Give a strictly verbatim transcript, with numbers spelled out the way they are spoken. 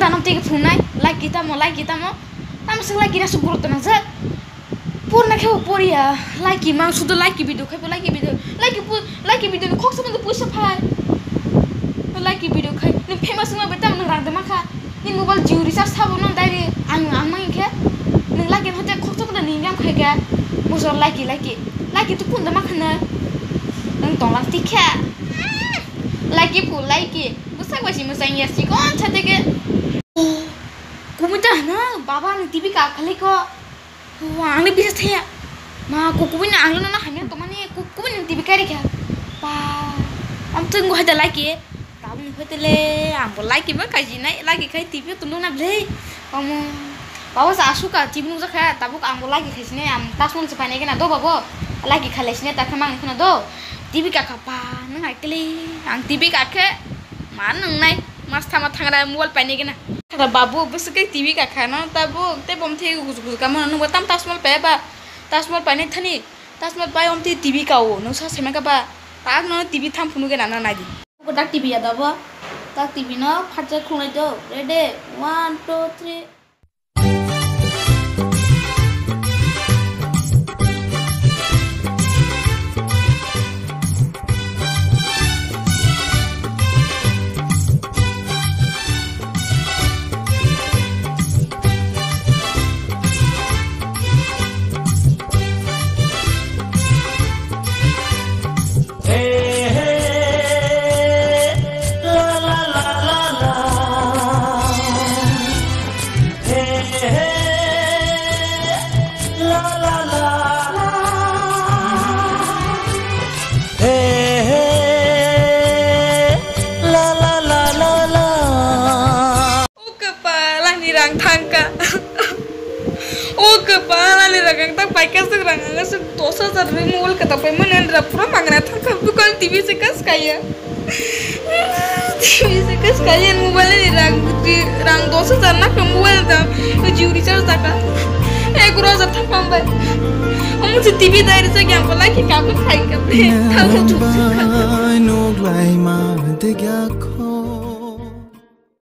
Tamo tei phungnai, Lucky tamo, Lucky tamo. Tamo se Lucky na su guruk tong jak. Porna khe bo poriya, Lucky mang sudo Lucky video khai bo Lucky video. Lucky pu-, Lucky video ni khoksa mano puisa phai. Lucky video khai, nwng famous wngma bai tamo nwng rang de mankha. Ni mobile Jio recharge sabo no dai ri, ang, ang mang khe. Nwng Lucky no hote khoksa mano ni ngam khai khe. Bosor Lucky, Lucky. Lucky tu kun de mankha na. Nwng tong lang tikha. Lucky pu, Lucky. Bwsak bai si mwchang ya, chikon sa tege. Kubui ta hwno, baba, nwng T V ka khali ko. O, ang le bisa thaya. Ma, ku-, kubui no ang le nono hamya tongmani, ku-, kubui nwng T V kari kha. Ba, am tong go hada Lucky. Tabuk ni phaitele, ang bo Lucky ba kaijinai, Lucky khai T V tong na ble. Omo, baba sa asuka T V nukjakha, tabuk ang bo Lucky khai sini, ang tasmon se painai kena do babo. Lucky khalai sini ta khamang kena do. T V ka kha pa, nwng hai kele, ang T V ka khe. Ma nwngnai, mas thama thangra mobile painai gana. Thara babu, bwswk khe T V kakha no tabuk, tei bom thai guju guju kamo no nungba tam tasmal pai ba, tasmal painai thani, tasmal pai om tei T V kao, nung sa sema ka ba, tak no T V tham phunu gana na nai di. Ko tak T V ya dabo, tak T V no phatsa khulai do, ready, one, two, three. O kwpal, ani rang thangkha. O kwpal, ani rang ang tak paikha swk rang ang swk dos hajar ri mobile kwtal paimani ani rang pura mangra thangkha. Dukan T V se kas kaya. T V se kas kaya mobile ni rang ri-, rang dos hajar nakha mobile dam. Jio recharge dakha. Egaroh hajar thangkha bai. Omo se T V dai rijak yang bo like ka bo khai ka bre. Thangkha.